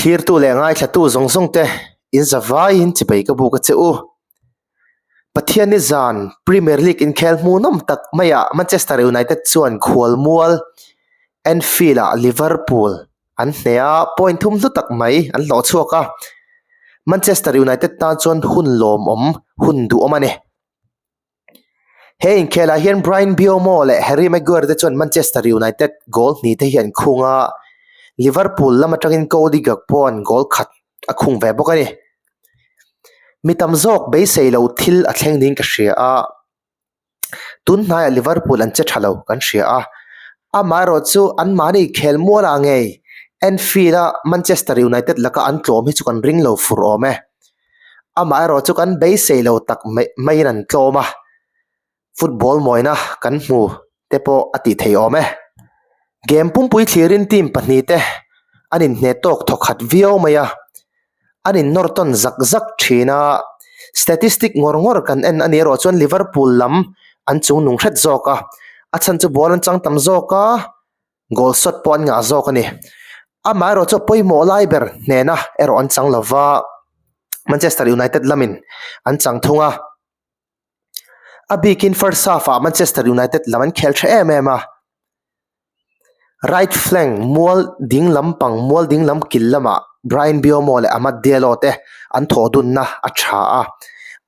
Thlirtu leh ngaithlatu zawng zawng te in zavaiin chibai ka buk a che u. Pathianni zan Premier League inkhel hmuhnawm tak maiah Manchester United chuan khualmual Anfield-ah Liverpool an hneh a, point thum hlu tak mai an hlawh chhuak a. Manchester United tan chuan hun lawmawm hun duhawm a ni. He inkhelah hian Bryan Mbeumo leh Harry Maguire te chuan Manchester United goal hnih te hi an khung a, Liverpool lam atangin Cody Gakpo an goal khat a khung ve bawk a ni. Mi tam zawk beisei lo thil a thleng niin ka hria a, tun hnaiah Liverpool an che tha lo kan hria a, amaherawh chu anmahni khelmualah ngei Anfield-a Manchester United laka an tlawm hi chu kan ring lo fur awm e. Amaherawhchu kan beisei lo tak mai maiin an tlawm a, football mawina kan hmu te pawh a tih theih awm e. Game pumpui thlirin team pahnihte an inhneh tawk thawk khat viau mai a, an innawr tawn zak zak thin a, statistic ngawr ngawr kan en a nih erawh chuan Liverpool lam an chungnung hret zawk a, a chhan chu ball an chang tam zawk a. Goal shot pawh an ngah zawk a ni. Amaherawh chu pawimawh lai ber hnena erawh an chang lova, Manchester United lamin an chang thung a. A bikin first half ah Manchester United lam an khel tha em em a. Right flank mual ding lampang mual ding lam kil lamah Bryan Mbeumo leh Amad Diallo te an thawh dunna a tha a,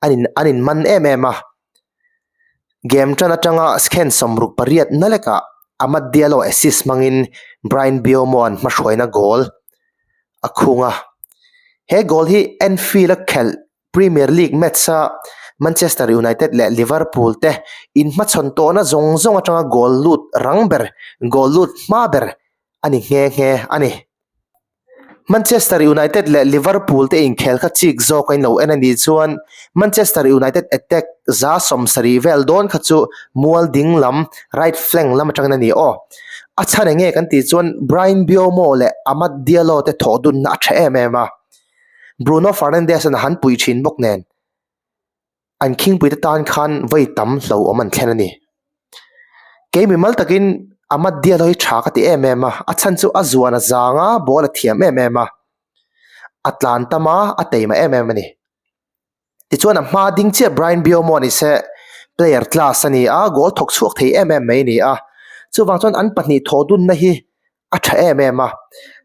an in an in man em em a. Game tan atanga second 68 na lekah Amad Diallo assist hmangin Bryan Mbeumo-a'n hmahruaina goal a khung a. He goal hi Anfield-a khelh Premier League match-a Manchester United leh Liverpool te inhmachhawn tawhna zawng zawng atanga goal lut rang ber, goal lut hma ber a ni nghe nghe a ni. Manchester United leh Liverpool te inkhel kha chik zawk a inlo en a nih chuan Manchester United attack 70 vel dawn kha chu mual ding lam right flank lam atangin a ni aw. A chhan eng nge kan tih chuan Bryan Mbeumo leh Amad Diallo te thawh dunna a tha em em a. Bruno Fernandes-a'n a han pui thin bawk nen. An khingpuite tan khan vawi tam hlauhawm an thlen a ni. Kei mimal takin Amad Diallo hi tha ka ti em em a, a chhan chu a zuan a zang a, ball a thiam em em a, a tlan tam a, a teima em em a ni. Tichuan a hma ding chiah Bryan Mbeumo ni se player class a ni a, goal thawk chhuak thei em em mai a ni a, chuvang chuan an pahnih thawh dunna hi a tha em em a,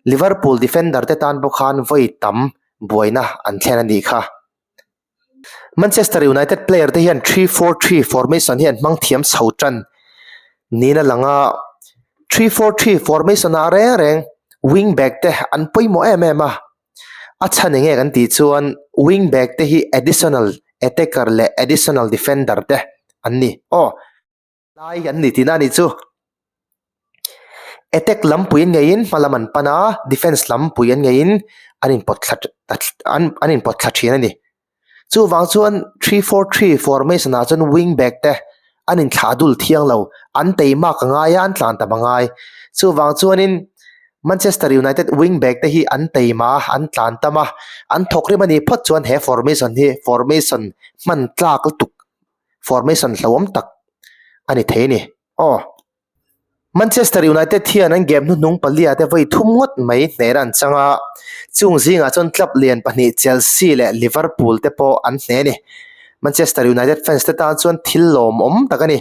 Liverpool defender te tan bawk khan vawi tam buaina an thlen a nih kha. Manchester United player te hian 3-4-3 formation hi an hmang thiam chho tan niin a lang a, 3-4-3 formation ah reng reng wing back te an pawimawh em em a, a chhan eng nge kan tih chuan wing back te hi additional attacker leh additional defender te an ni aw. Lai an ni tihna a nih chu. Attack lampui an ngeiin hma lam an pan a, defense lampui an ngeiin an inpawt thla an an inpawt thla thin a ni. Chuvang chuan 3-4-3 formation ah chuan wing back te an inthlah dul thiang lo, an teimak a ngai a, an tlan tam a ngai. Chuvang chuanin Manchester United wing back te hi an teima a, an tlan tam a, an thawk rim a nih phawt chuan he formation hi formation hman tlak lutuk formation hlauhawm tak a ni thei a ni. Aw. Manchester United hian an game hnuhnung palia te vawi thum ngawt mai hnehna an chang a, chung zingah chuan club lian pahnih Chelsea leh Liverpool te pawh an hneh a ni. Manchester United fans te tan chuan thil lawmawm tak a ni.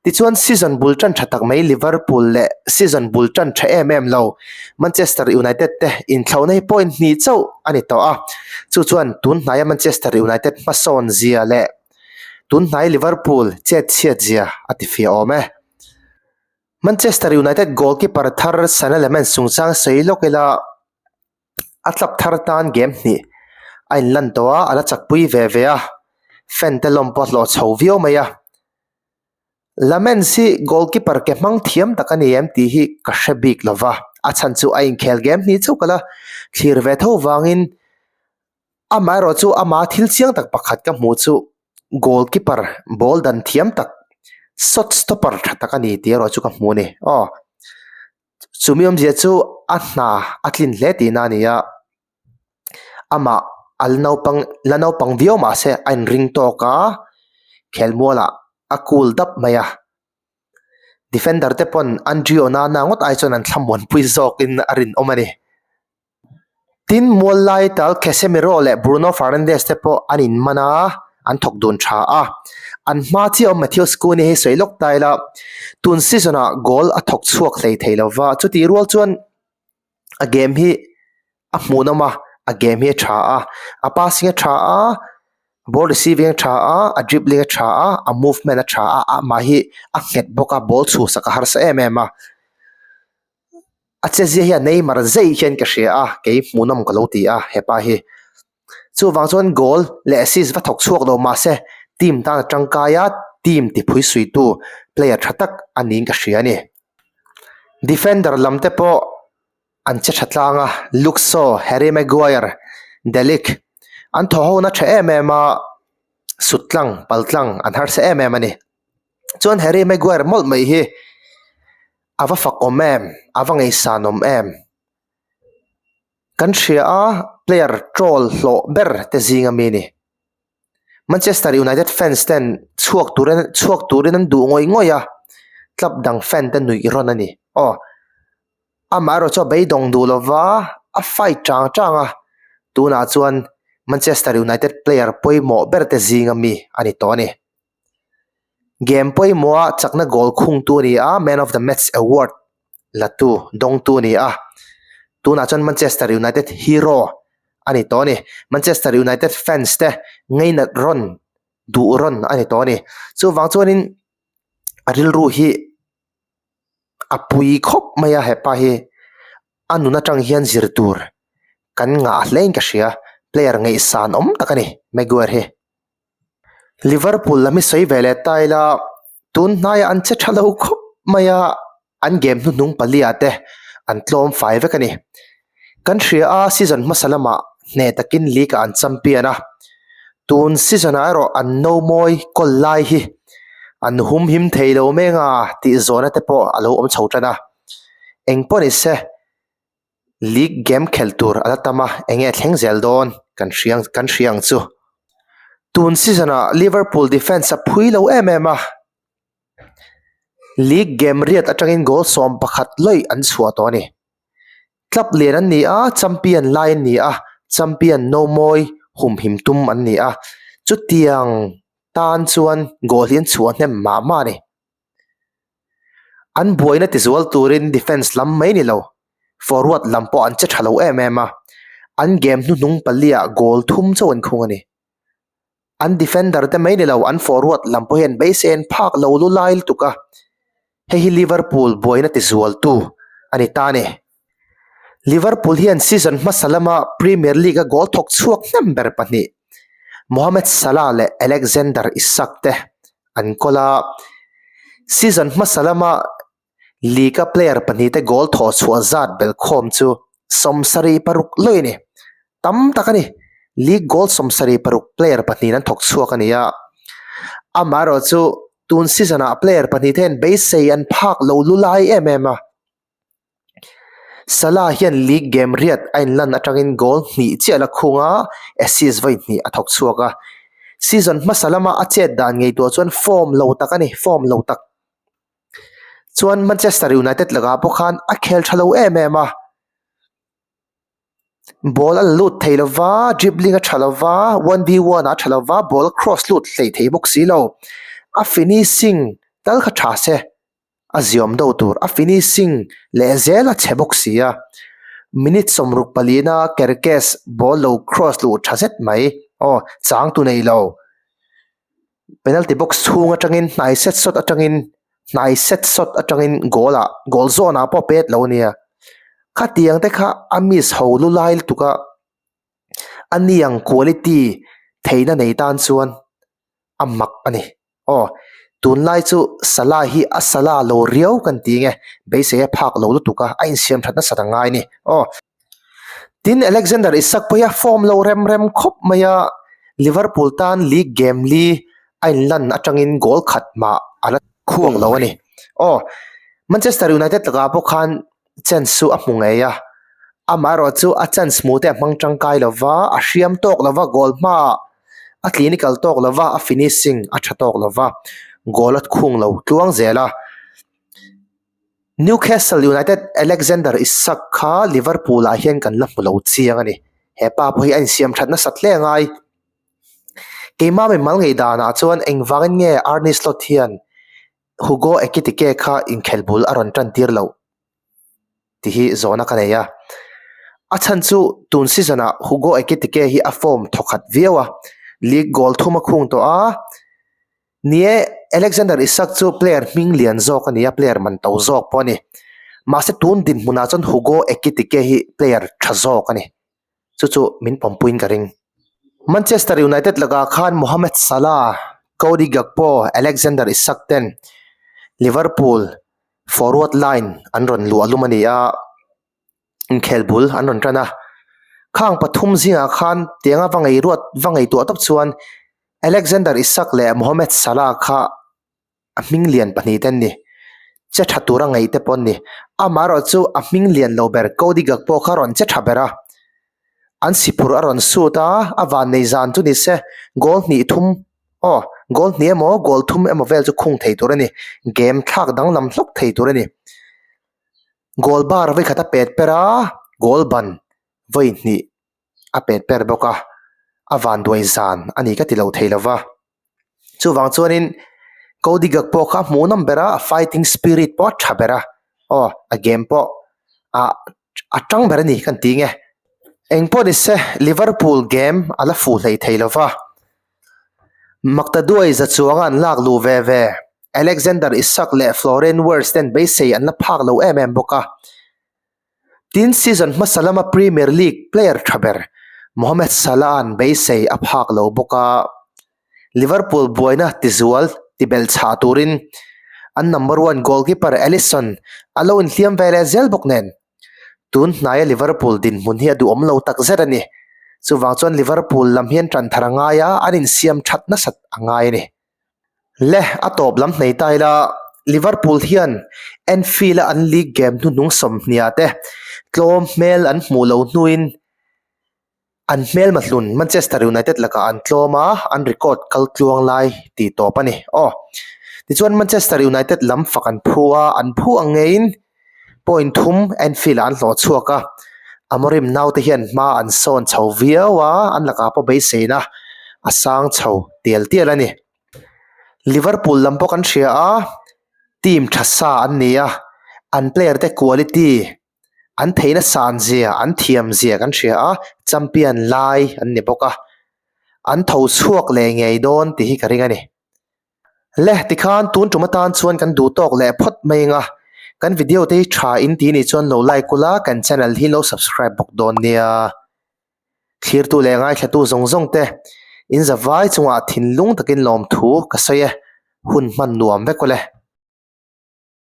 Tichuan season bul tan tha tak mai Liverpool leh season bul tan tha em em lo Manchester United te inthlauhna hi point hnih chauh a ni tawh a, chu chuan tun hnaia Manchester United hmasawn zia leh tun hnai Liverpool chet chhiat zia a ti fiah awm e. Manchester United goalkeeper thar Sane Lammens chungchang sawi lawk ila a club thar tan game hnih a inlan tawh a, a la chakpui ve ve a, fan te lawm pawh a hlawh chho viau mai a. Lammens hi goalkeeper ke hmang thiam tak a ni em tih hi ka hre bik lo va, a chhan chu a inkhel game hnih chauh kal a, thlir ve tho vangin Amaherawh chu ama thil chiang tak pakhat ka hmuh chu goalkeeper ball dan thiam tak shot stopper tha tak a ni tih erawh chu ka hmu a ni aw chumi awmzia chu a hna a tlin hle tihna a ni a amah a la naupang la naupang viau mahse a inring tawk a khelmualah a cool dap mai a defender te pawn Andrew Onana ngawt ai chuan an thlamuanpui zawkin a rinawm a ni. Tin, mual lai tal Casemiro leh Bruno Fernandes te pawh an inman a, an thawk dun tha a. An hma chiah awm Matheus Cunha hi sawi lawk ta ila, tun season-ah goal a thawk chhuak hlei thei lo va, chutih rual chuan a game hi a hmuhnawm a, a game hi a tha a, a passing a tha a, ball receiving a tha a, a dribbling a tha a, a movement a tha a, amah hi a nghet bawk a, ball chhuhsak a harsa em em a. A chezia hi a Neymar zei hian ka hria a, kei hmuhnawm ka lo ti a hepa hi. Chuvang chuan goal leh assist va thawk chhuak lo mahse team tan a tangkai a, team tiphui suitu player tha tak a niin ka hria a ni. Defender lam te pawh an che tha tlang a, Luke Shaw, Harry Maguire, De Ligt an thaw ho na tha em em a, sut tlang, pal tlang an harsa em em a ni. Chuan Harry Maguire mawlh mai hi a va fak awm em, a va ngaihsan awm em. Kan hria a, player troll hlawh ber te zing ami a ni. Manchester United fans ten chhuak turin chhuak turin an duh ngawih ngawih a, club dang fan te nuih rawn a ni. Aw, amaherawh chu a beidawng duh lova a fight chang chang a, tunah chuan Manchester United player pawimawh ber te zing ami a ni tawh a ni. Game pawimawha chakna goal khungtu a ni a, Man of the Match award latu, dawngtu a ni a. Tunah chuan Manchester United hero a ni tawh a ni. Manchester United fans te ngainat rawn, duh rawn a ni tawh a ni. Chuvang chuanin a rilru hi a pui khawp mai a hepa hi. A nun atang hian zir tur kan ngah hlein ka hria. Player ngaihsan awm tak a ni Maguire hi. Liverpool lam hi sawi ve leh ta ila tun hnaiah an che tha lo khawp mai a, an game hnuhnung palia te an tlawm fai vek a ni. Kan hria a season hmasa lamah hneh takin league ah an champion a, tun season ah erawh an no mawi kawl lai hi an hum him thei lo meng a tih zawhna te pawh a lo awm chho tan a, engpawh ni se. League game khelh tur a la tam a, enge thleng zel dawn kan hria kan hria ang chu. Tun season ah Liverpool defence a phui lo em em a, League game riat atangin goal 11 lawih an chhuah tawh a ni. Club lian an ni a, champion lai an ni a, champion no mawi humhim tum an ni a, chutiang tan chuan goal hi an chhuah hnem mah mah a ni. An buaina tizual turin defence lam mai ni lo, forward lam pawh an che tha lo em em a, an game hnuhnung paliah goal thum chauh an khung a ni. An defender te mai ni lo, an forward lam pawh hian beisei an phak lo lu lai lutuk a, hei hi Liverpool buaina tizualtu a ni ta a ni. Liverpool hian season hmasa lama Premier League-a goal thawk chhuak hnem ber pahnih, Mohamed Salah leh Alexander Isak te an kawl a, season hmasa lama league-a player pahnihte goal thawh chhuah zat belhkhawm chu 76 lawih a ni. Tam tak a ni. League goal 76 player pahnihin an thawk chhuak a ni a, amaherawh chu tun season-ah player pahnihte hian beisei an phak lo lu lai em em a. Salah hian league game riat a inlan atangin goal hnih chiah la khung a, assist vawi hnih a thawk chhuak a. Season hmasa lama a chet dan ngaihtuah chuan form lo tak a ni, form lo tak. Chuan Manchester United lakah pawh khan a khel tha lo em em a. Ball a la lut thei lo va, dribbling a tha lo va, one v one ah a tha lo va, ball a cross lut hlei thei bawk si lo. A finishing tal kha tha se. a ziawm deuh tur a finishing leh zel a chhe bawk si a minute 64 na Kerkez ball lo cross luh tha zet mai aw chang tu nei lo penalty box chhung atangin hnai set sawt atangin hnai set sawt atangin goal ah goal zawn ah pawh pet lo ania khatiang te kha a miss ho lu lai lutuk a a ni ang quality theihna nei tan chuan a mak a ni. Aw, tunlai chu Salah hi a Salah lo riau kan ti nge, beisei a phak lo lutuk a, a insiam that nasat a ngai ni. Aw. Tin, Alexander Isak pawh hi a form lo rem rem khawp mai a, Liverpool tan league game li a inlan atangin goal khat mah a la khuang lo a ni. Aw, Manchester United lakah pawh khan chance chu a hmu ngei a, amaherawh chu a chance hmuh te a hmang tangkai lo va, a hriam tawk lo va, goal hmaah a clinical tawk lo va, a finishing a tha tawk lo va, goal a khung lo tluang zel a. Newcastle United Alexander Isak kha Liverpool ah hian kan la hmu lo chiang a ni. He pa pawh hi a insiam that nasat hle angai. Keimah mimal ngei danah chuan engvangin nge Arne Slot hian Hugo Ekitike kha inkhel bul a rawn tan tir loh tih hi zawhna ka nei a. A chhan chu tun season ah Hugo Ekitike hi a form thawkhat viau a, league goal thum a khung tawh a. Ni e, Alexander Isak chu player hming lian zawk a ni a, player man to zawk pawh a ni. Mahse tun dinhmunah chuan Hugo Ekitike hi player tha zawk a ni. Chu chu min pawmpuiin ka ring. Manchester United lakah khan Mohamed Salah, Cody Gakpo, Alexander Isak ten Liverpool forward line an rawn luah lum a ni a. Inkhel bul an rawn tan a, khang pathum zingah khan tianga va ngei ruat va ngaihtuah tawp chuan Alexander Isak leh Mohamed Salah kha a hming lian pahnih te an ni. Che tha tura ngaih te pawh an ni. Amaherawh chu a hming lian lo ber Cody Gakpo kha a rawn che tha ber a, an siphurh a rawn sut a, a vannei zan chu ni se goal hnih thum aw goal hnih emaw goal thum emaw vel chu khung thei tur a ni. Game thlak danglam hlawk thei tur a ni. Goal bar vawi khat a pet per a, goal ban vawi hnih a pet per bawk a, a vanduai zan a ni ka ti lo thei lo va. Chuvang chuanin Cody Gakpo kha a hmuh nawm ber a, a fighting spirit pawh a tha ber a, aw a game pawh ah a tang ber a ni kan ti nge. Engpawh ni se Liverpool game a la fuh hlei thei lo va. Maktaduai za chuanga an lak luh ve ve. Alexander Isak leh Florian Wirtz ten beisei an la phak lo em em bawk a. Tin, season hmasa lama Premier League player tha ber Mohamed Salah-a'n beisei a phak lo bawk a. Liverpool buaina tizual tibelh chhah turin an number one goalkeeper Alisson a lo inhliam ve leh zel bawk nen. Tun hnaia Liverpool dinhmun hi a duhawm lo tak zet a ni. Chuvang chuan Liverpool lam hian tan thar a ngai a, an insiam that nasat a ngai a ni. Le, a tawp lam hnei ta ila, Liverpool hian Anfield-a an league game hnuhnung sawmhniah te tlawm hmel an hmuh lo hnuin An hmelma hlun Manchester United lakah an tlawm a, an record kal tluang lai tih tawp a ni. Aw. Tichuan Manchester United lam fak an phu a, an phu ang ngeiin point thum Anfield-ah an hlawh chhuak a. Amorim naute hian hma an sawn chho viau a, an lakah pawh beiseina a sang chho tial tial a ni. Liverpool lam pawh kan hria a, team tha sa an ni a, an player te quality An theihna san zia, an thiam zia kan hria a, champion lai an ni bawk a, an tho chhuak leh ngei dawn tih hi ka ring a ni. Le, tikhan tun tum atan chuan kan duh tawk leh phawt mai ang a, kan video te hi tha in tih nih chuan lo like ula, kan channel hi lo subscribe bawk dawn nia. Thlirtu leh ngaithlatu zawng zawng te, in zavai chungah thinlung takin lawmthu ka sawi e, hun hman nuam vek ule.